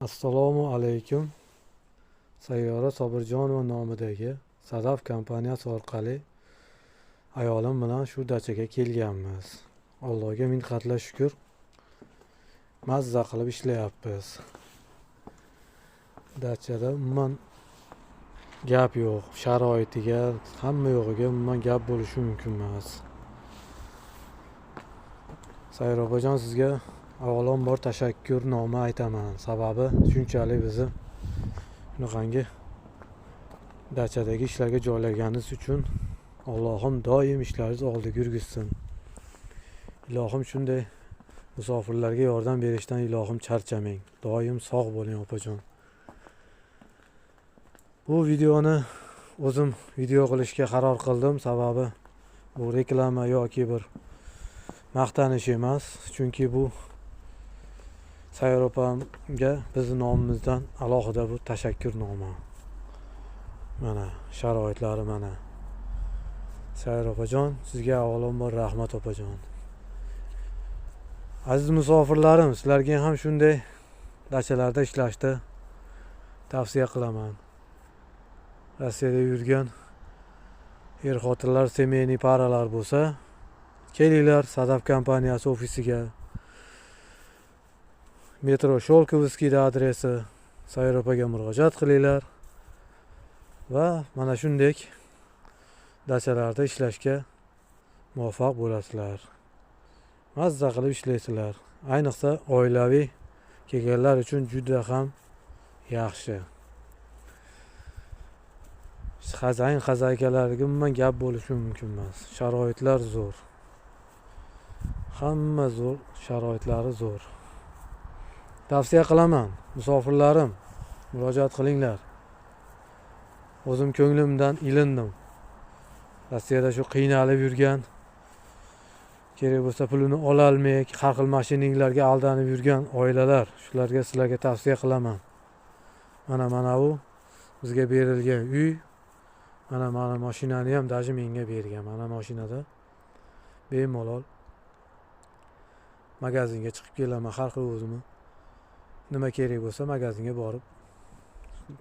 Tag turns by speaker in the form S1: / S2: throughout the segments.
S1: Assalomu alaykum. Sayyora Sobirjonova nomidagi Sadaf kompaniyasi orqali ayolim bilan shu dachaga kelganmiz. Allohga ming qatla shukr. Mazza qilib ishlayapmiz. Dachada umuman gap yo'q. Sharoitiga, hamma yo'g'iga umuman gap bo'lishi mumkin emas. Sayyora opajon, sizga avvalambor tashakkurnoma aytaman. Sababi shunchalik bizni shunaqangi dachadagi ishlarga joylaganingiz uchun Allohim doim ishlaringiz oldiga yurgizsin. Ilohim shunday musofirlarga yordam berishdan ilohim charchamang. Doim sog' bo'ling opajon. Bu videoni o'zim video qilishga qaror qildim. Sababi bu reklama yoki bir maqtanish emas, chunki bu Sayyora opamga bizni nomimizdan alohida bu tashakkurnoma. Mana sharoitlari mana. Sayyora opajon, sizga avvalambor rahmat opajon. Aziz musofirlarim, sizlarga ham shunday dachalarda ishlashni tavsiya qilaman. Rossiyada yurgan er-xotinlar, semeyniy paralar bo'lsa, kelinglar Sadaf kompaniyasi ofisiga. Metro Sholkovskiyda adresi. Sayyora opaga murojaat qilinglar va mana shunday dachalarda ishlashga muvaffaq bo'lasizlar. Mazza qilib ishlaysizlar. Ayniqsa oilaviy kelganlar uchun juda ham yaxshi. Xazayn xazaykalarga umuman gap bo'lishi mumkin emas. Sharoitlar zo'r. Hamma zo'r, sharoitlari zo'r. Tavsiya qilaman, musofirlarim, murojaat qilinglar. O'zim ko'nglimdan ilindim. Rossiyada shu qiynalib yurgan, kerak bo'lsa pulini ololmay, har xil mashininglarga aldanib yurgan oilalar, shularga sizlarga tavsiya qilaman. Mana bu bizga berilgan uy, mana mashinani ham даже menga bergan. Mana mashinada bemalol magazinga chiqib kelaman, har xil o'zimni nima kerak bo'lsa magazinga borib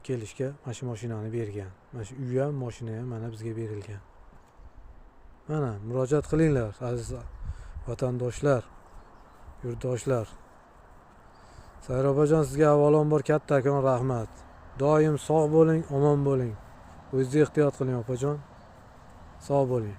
S1: kelishga mana shu mashinani bergan. Mana shu uy ham, mashina ham mana bizga berilgan. Mana murojaat qilinglar aziz vatandoshlar, yurtdoshlar. Sayyora opajon, sizga avvalambor kattakon rahmat. Doim sog' bo'ling, omon bo'ling. O'zingizni ehtiyot qiling opajon. Sog' bo'ling.